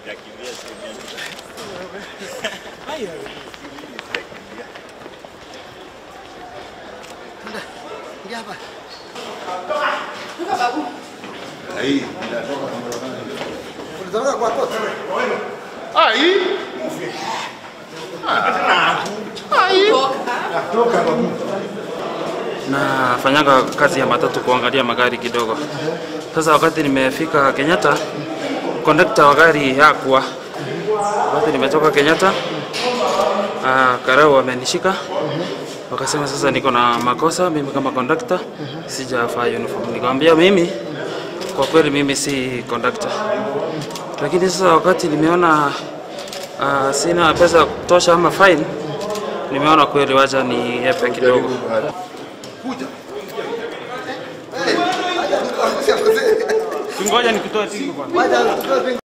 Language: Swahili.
Sijakimbia siku mingi. Sijakimbia. Ingia hapa. Toka babu. Aí, Ulitoka kwa kote. Aí. Aí. Toka babu. Nafanyaga kazi ya matatu kuangalia magari kidogo. Sasa wakati nimefika Kenyatta, kondakta wa gari hakuwa. Wakati nimetoka Kenyatta, karau wamenishika. Wakasema sasa niko na makosa mimi kama kondakta, sijavaa uniform. Nikamwambia mimi kwa kweli mimi si kondakta. Lakini sasa wakati nimeona sina pesa ya kutosha ama fine, nimeona kweli wacha niepe kidogo. Kuja. Ngoja nikutoe pingu bwana. Wacha nikutoe pingu.